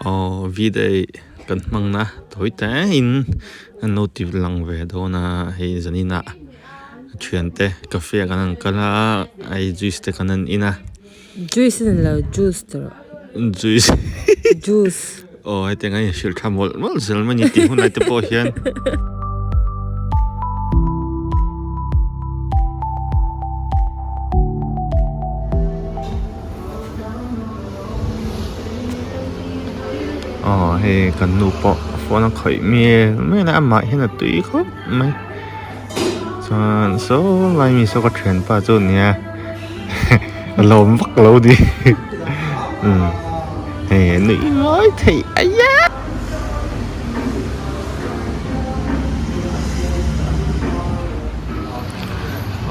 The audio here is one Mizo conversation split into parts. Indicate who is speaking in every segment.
Speaker 1: Aw V-day kan hmang na tawi te in an lo ti lang ve dawn a hei zanin ah thiante cafe ah kan han kal a hei juice te kan han in a.
Speaker 2: Juice a ni lo juice tawh.
Speaker 1: Juice
Speaker 2: Juice.
Speaker 1: Aw hetiang a inhrilh tha mawlh mawlh zel mai a ni tih hunlai te pawh hian. Aw hei kan nu pawh phone a khawih mial mial a amah hian a tui khawp mai chuan saw lai mi saw ka thianpa chu ania a lawm vak lo ni umm hei a nuih ngawi theih aia.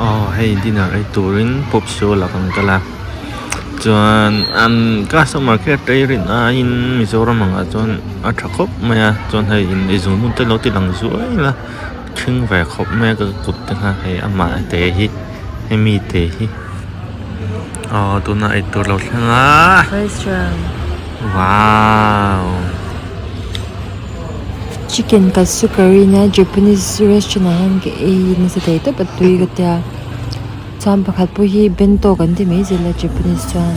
Speaker 1: Aw hei dinner ei turin pop show lah kan kal a. Chuan an customer care te rin aiin Mizoram angah chuan a tha khawp mai a chuan hei in ei zawng hmun te lo ti lang zuai la ṭhing ve khawp mai a ka kut te kha hei amah te hi hemi te hi aw tunah eitur lo thleng a
Speaker 2: First round
Speaker 1: wow.
Speaker 2: Chicken katsu curry nia Japanese restaurant ah hian ka ei nasa thei tawp a tui ka tia. Chuan pakhat pawh hi bento kan ti mai zel a Japanese chuan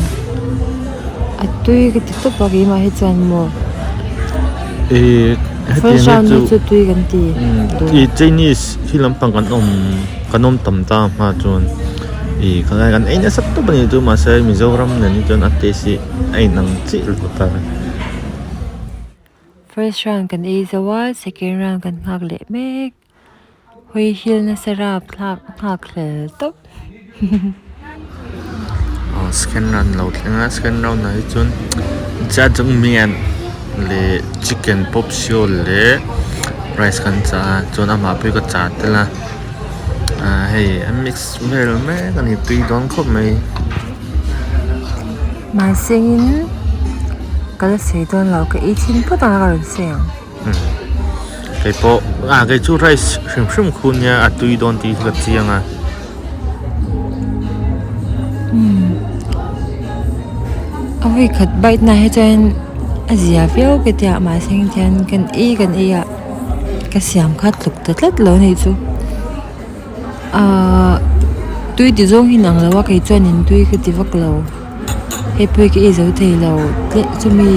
Speaker 2: a tui ka ti tawp a keimah hi chuan maw first round hi chu tui kan ti duh.
Speaker 1: Ih Chinese hi lampang kan awm kan awm tam ta hma chuan ih khalai kan ei nasa tawp a ni chu mahse Mizoram nen hi chuan a taste hi a inang chiah lo ta.
Speaker 2: First round kan ei zo a second round kan nghak leh mek. Hawi hil nasa rap thlak nghak hlel tawp.
Speaker 1: Aw second round lo thleng a second round ah hi chuan jajangmyeon leh chicken pop siaw leh rice kan chah a chuan amah pawh hi ka chah tel a ah hei a mix vel mek a ni tui dawn khawp mai.
Speaker 2: Mahsengin ka la sawi dawn lo ka ei thin phawt ang a ka rawn sawi ang.
Speaker 1: Kei pawh ah kei chu rice hrim hrim khu nia a tui dawn tih hi ka chiang a.
Speaker 2: A vawi khat bite na hi chuan a zia viau ka tia mahse heng hian kan ei kan ei a ka siam kha tluk ta tlat lo a nih chu ahh tui ti zawng hi inang lo a kei chuanin tui ka ti vak lo. Hei pawh hi ka ei zo thei lo tle chumi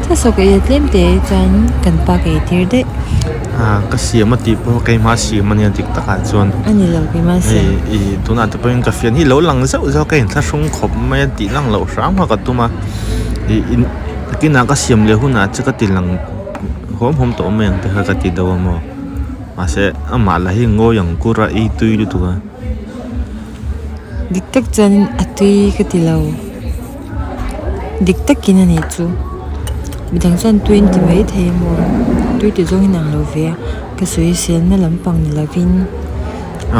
Speaker 2: chiah saw ka ei a tlem te chuan kan pa ka ei tir daih.
Speaker 1: Ah ka siam a tih pawh keimah siam a nia dik takah chuan.
Speaker 2: A ni lo keimah siam.
Speaker 1: Hei ih tunah te pawhin ka fian hi lo lang zauh zauh a ka inthlahrung khawp mai a tih lang loh hram kha ka tum a ih in kinah ka siam leh hunah che ka ti lang huam huam tawh mai ang te kha ka ti deuh a maw mahse amah lah hi ngawi ang kur a ei tui lutuk a.
Speaker 2: Dik tak chuanin a tui ka ti lo dik takin a nih chu midang chuan tui an ti mai thei a maw tui ti zawng in ang lo ve a ka sawi selna lampang ni lovin.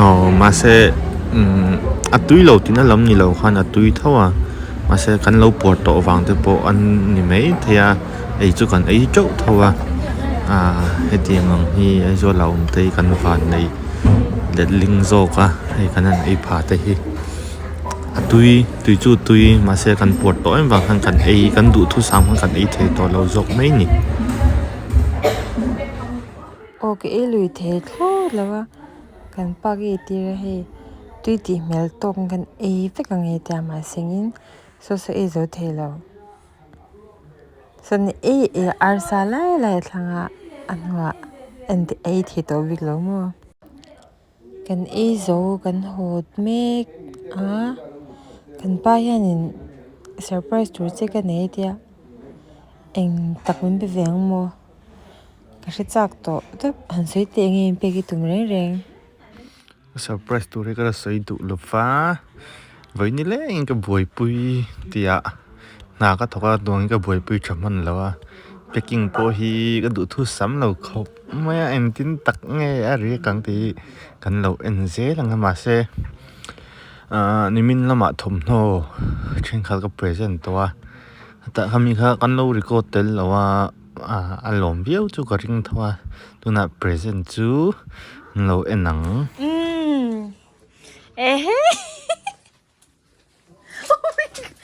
Speaker 1: Aw mahse umm a tui lo tihna lam ni lo khan a tui tho a mahse kan lo puar tawh vang te pawh an ni mai thei a ei chu kan ei teuh tho a ah hetiang ang hi Aizawl ah awm te hi kan van nei. Letling zawk a hei kan han ei pha te hi a tui tui chu tui mahse kan puat tawh em vang khan kan ei kan duhthusam khan kan ei thei tawh lo zawk mai a ni.
Speaker 2: Aw ka ei lui thei thlawt lo a kan pa ka ei tir a hei tui tih hmel tawk in kan ei vek ang e tia mahse engin saw saw ei zo thei lo. Chuan ei ei arsa lai lai a thlang a a hnuah engti ei thei tawh bik lo maw kan ei zo kan haw mek a kan pa hianin surprise tur che ka nei tia eng tak min pe ve ang maw ka hre chak tawh tawp han sawi teh enge in pek i tum reng reng.
Speaker 1: Surprise tur hi ka la sawi duh lo va, vawi ni lengin ka buaipui tih ah hna ka thawk a tuangin ka buaipui tha hman lo a, packing pawh hi ka duhthu sam lo khawp mai a engtin tak nge a ri kang tih hi kan lo en zel ang a mahse ahh nimin lamah thawmhnaw thenkhat ka present tawh a tah khami kha kan lo record tel lo a. Ah a lawm viau chu ka ring tho a tunah present chu an lo en ang.
Speaker 2: Umm ehe oh my god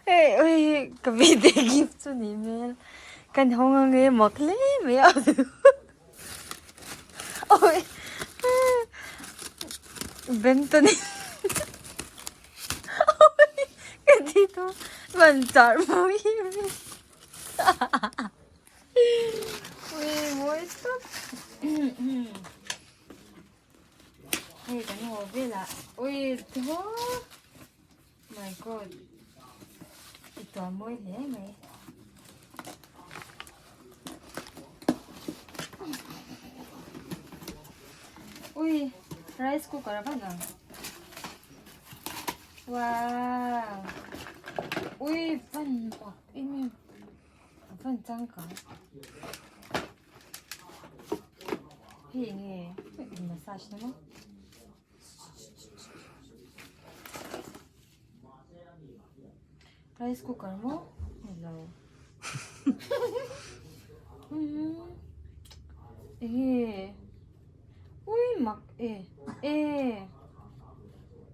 Speaker 2: hey. Ui ka birthday gift chu ni hmel kan hawng ange mak hle mai a ui Benton ui ka ti tu van char mawi ui mawi tawp hei kan haw velah ui thaw My God i tuam mawi hle mai. Ui rice cooker a van ang. Wow. Ui van mak em em. A van changkang. Hei enge massage na maw. Rice cooker maw? Hello. Enge? Ui mak e. E.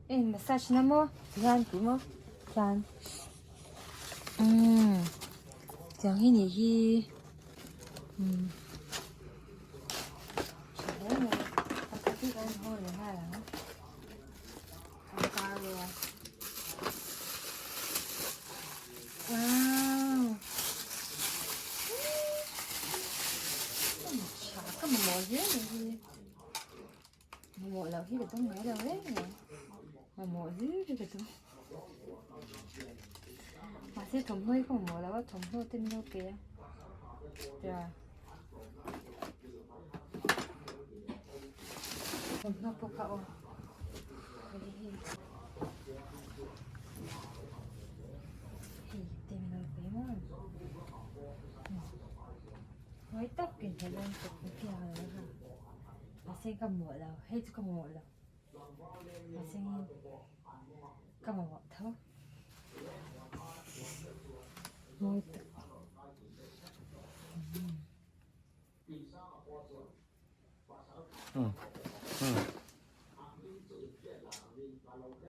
Speaker 2: E massage na maw? Tihian tih maw? Tihian. Umm. Tiang hi nih hi. Umm. Tha hle mai. Pakhat hi kan haw leh nghal ang. An kar lo a. Wow. Tha ka mamawh hle mai hi. Mamawh loh hi ka tum ngai lo reng reng. Mamawh hlir hi ka tum. Mahse thawmhnaw hi ka mamawh lo a, thawmhnaw te min lo pe a. Tia. Thawmhnaw pawh kha aw. Hei hi. Hei te min lo pe maw. Mawi takin helai tukverh a lo ha. Mahse ka mamawh lo, hei chu ka mamawh lo. Mahse ka mamawh tho. Mawi tak.
Speaker 1: Hmm. Hmm.